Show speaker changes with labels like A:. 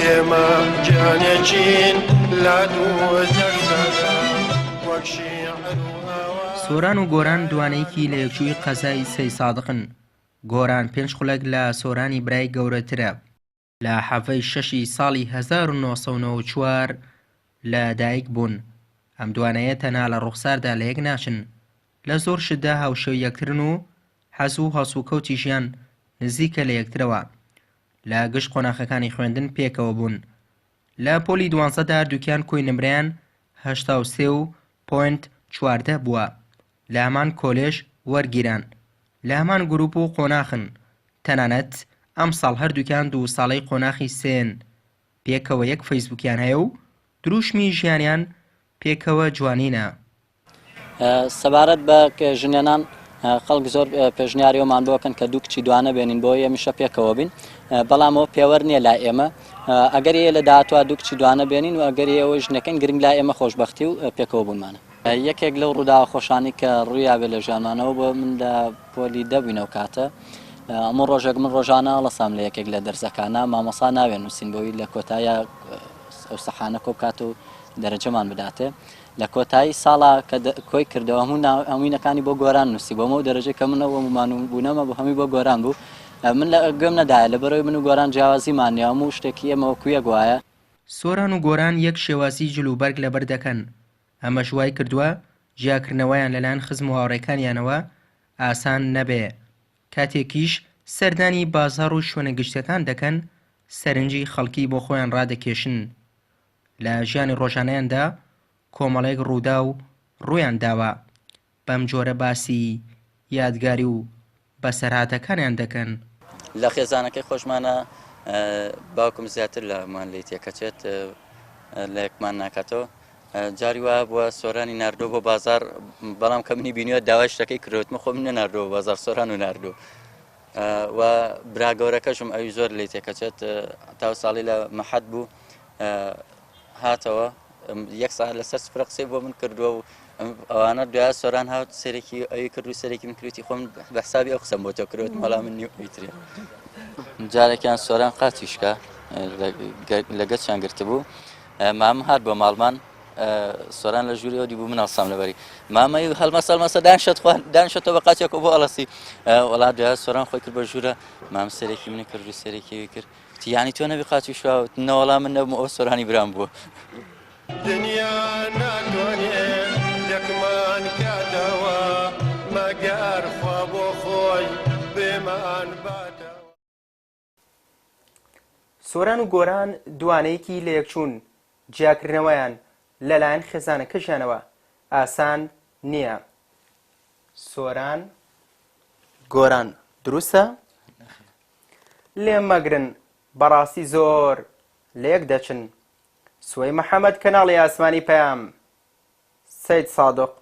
A: ئێمە گیانێکین لە دوو جەستەدا وەک شیعر و ئاواز.
B: سۆران و گۆران دوانەیەکی لەیەکچووی قەزای سەیسادقن، گۆران پێنج خولەک لە سۆرانی برای گەورەترە. لە حەڤەی شەشی ساڵی 1994 لە دایک بوون، ئەم دوانەیە تەنها لە ڕوخساردا لە یەک ناچن، لە زۆر شتدا هاوشێوەی یەکترن و حەز و هەڵسوکەوتیشیان نزیکە لە یەکترەوە. لە گشت قۆناخەکانی خوێندن پێکەوە بوون. لە پۆلی دوانزەدا هەردووکیان کۆی نمرەیان 83 و point 14 بووە. لە هەمان کۆلێژ وەرگیران. لە هەمان گروپ و قۆناخن. تەنانەت ئەمساڵ هەردووکیان دوو ساڵەی قۆناخی سێن. پێکەوە یەک فەیسبووکیان هەیە و دروشمی ژیانیان پێکەوە جوانینە.
C: سەبارەت بە ژنێنان خەڵک زۆر پێشنیاری ئەومان بۆ کەن کە دوو کچی دوانە بێنین بۆ ئێمیشە پێکەوە بین بەڵام ئەوە پێوەر نییە لای ئێمە ئەگەر ئێ لە داهاتوە دوو کچی دوانە بێنین و ئەگەر ئێوە ژنەکەن گرنگ لای ئێمە خۆشببختی و پێکەوە بوونمانە. یەکێک لەو ڕووداوە خۆشانی کە ڕوویابێ لە ژیانمانەوە بۆ من لە پۆلی دەبووینەوە کاتە ئەمە ڕۆژێک من ڕۆژانە هەڵەسام لە یەکێک لە دەرزەکانە مامۆسا ناوێ نووسین بۆی لە کۆتایە ئەو سەحانە کۆ بکات و دەرەجەمان بداتێ لە کۆتایی ساڵا کە کۆی کردەوە هەموو هەمووینەکانی بۆ گۆران نووسی بۆ مەو دەرەجەی کە منەوە مانوو بوونەمە بۆ هەمووی بۆ گۆران بوو من لە گوێم نەدایە لەبەرەوەی من و گۆران جیاوازیمان نییە هەموو شتێکی ئێمە وەکو یەک وایە.
B: سۆران و گۆران یەک شێوازی جل و بەرگ لەبەر دەکەن، ئەمەش وای کردووە جیاکردنەوەیان لەلایەن خزم و هاوڕێکانیانەوە ئاسان نەبێ، کاتێکیش سەردانی بازاڕ و شوێنە گشتیەکان دەکەن سەرنجی خەڵکی بۆ خۆیان ڕادەکێشن. لە ژیانی ڕۆژانەیاندا کۆمەڵێک ڕووداو ڕوویان داوە، بەم جۆرە باسی یادگاری و بەسەرهاتەکانیان دەکەن.
C: لە خێزانەکەی خۆشمانە باوکم زیاتر لە هەمووان لێی تێکەچێت لە یەکمان ناکاتەوە جاری وا بووە سۆرانی ناردووە بۆ بازار بەڵام کە منی بینیوە داوای شتەکەی کردوتمە خۆم نەناردووە بازار سۆران و ناردوو و برا گەورەکەشم ئەوی زۆر لێ تێکەچێت تاو ساڵی لە مەحەد بوو هاتەوە یەک ساعت لەسەر سفرە قسەی بۆ من کردووە و ئەوانە دوای سۆران هاوت سەرێکی ئەوی کرد و سەرێکی من کردی خۆم بە حسابی ئەو قسەم بۆ تۆ کردوت مەڵا من نیو ئەوی ترێ جارێکیان سۆران قاچی شکا لە گەچیان گرتبوو مام هات بۆ ماڵمان سۆران لە ژووری ئەودی بوو من هەڵسام لەبەری مامەی هەڵمەسە هەڵمەسە دانیشە تخوا دانیشەتەوە بە قاچێکەوە بۆ ئەڵەسی وەڵا دوای سۆران خۆی کرد بە ژوورە مام سەرێکی منی کرد و سەرێکی ئەوی کرد وتی یانی تۆ نەبی قاچی شوا وتم نەوەڵا من نەبووم ئەوە سۆرانی برام بووە.
A: دنیا ناتوانێ لێکمان کاتەوە مەگەر خوا بۆ خۆی بمان باتەوە.
B: سۆران و گۆران دوانەیەکی لەیەکچوون، جیاکردنەوەیان لەلایەن خێزانەکەشیانەوە ئاسان نییە. سۆران گۆران دروستە؟ لێم مەگرن بەڕاستی زۆر لەیەک دەچن. سوەی محەمەد کەناڵی ئاسمانی پەیام سەید سادق.